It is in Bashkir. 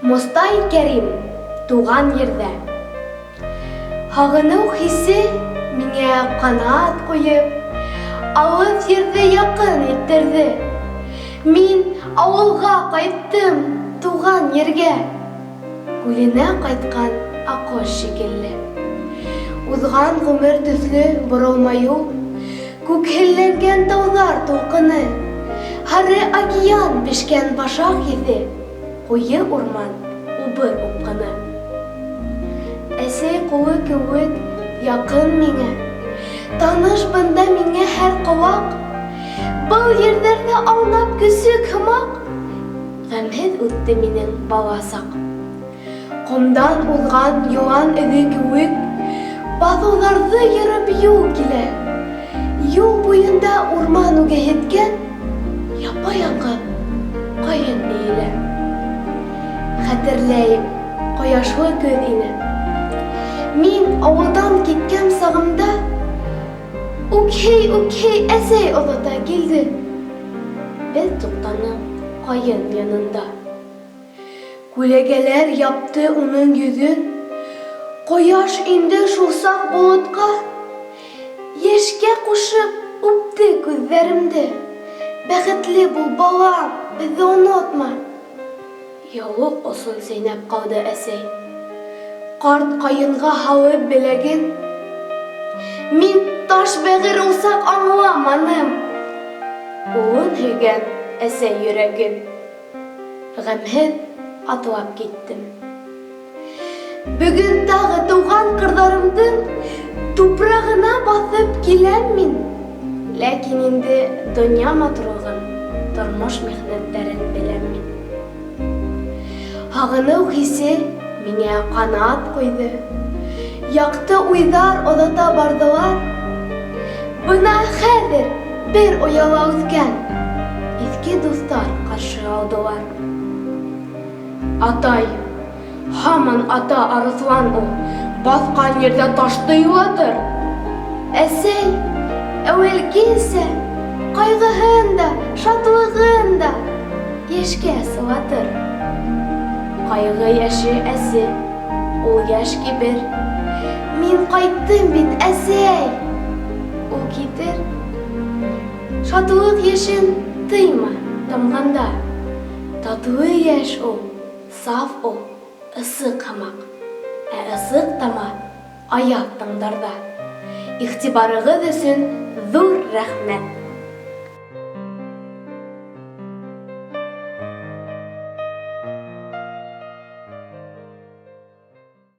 Мостай Кәрим, Туған ерҙә. Һағыныу хисе миңә ҡанат ҡуйып, Алыҫ ерҙе яҡын иттерҙе. Мин ауылға ҡайттым, туған ергә. Күленә ҡайтҡан аҡҡош шикелле. Уҙған ғүмер төҫлө боролмай ул, Күкһелләнгән тауҙар тулҡыны, Һары океан бешкән башаҡ еҫе, Ҡуйы урман, убыр упҡыны. Әсәй ҡулы кеүек яҡын миңә, Таныш бында миңә һәр ҡыуаҡ. Был ерҙәрҙә аунап көсөк һымаҡ, Ғәмһеҙ үтте минең бала саҡ. Ҡомдан уҙған йылан эҙе кеүек, Баҫыуҙарҙы йырып юл килә. Юл буйында урман үгәйһеткән Япа-яңғыҙ ҡайын эйелә. Хәтерләйем, ҡояшлы көҙ ине. Мин ауылдан киткән сағымда Үкһей-үкһей әсәй оҙата килде. Беҙ туҡтаныҡ ҡайын янында. Күләгәләр япты уның йөҙөн. Ҡояш инде шул саҡ болотҡа. Йәшкә ҡушып үпте күҙҙәремде. Бәхетле бул, балам, беҙҙе онотма. Яулыҡ осон сәйнәп ҡалды әсәй. Ҡарт ҡайынға һалып беләген. Мин таш бәгырь ул саҡ аңламаным. Улын һөйгән әсәй йөрәген. Ғәмһеҙ атлап киттем. Бөгөн тағы тыуған ҡырҙарымдың тупрағына баҫып киләм мин. Ләкин инде донъя матурлығын, тормош михнәттәрен беләм мин. Һағыныу хисе миңә ҡанат ҡуйҙы. Яҡты уйҙар оҙата барҙылар. Бына хәҙер бер ояла үҫкән иҫке дуҫтар ҡаршы алдылар. Атай, һаман ата арыҫлан ул, баҫҡан ерҙә ташты илатыр. Әсәй, әүәлгесә, ҡайғыһын да, шатлығын да йәшкә сылатыр. Ҡайғы йәше әсе, ул йәш кибер. Мин ҡайттым бит, әсәй, ул китер. Шатлыҡ йәшен тыйма тамғанда. Татлы йәш ул, саф ул, ысыҡ һымаҡ. Ә ысыҡ тама аяҙ таңдарҙа. Игътибарығыҙ өсөн ҙур рәхмәт!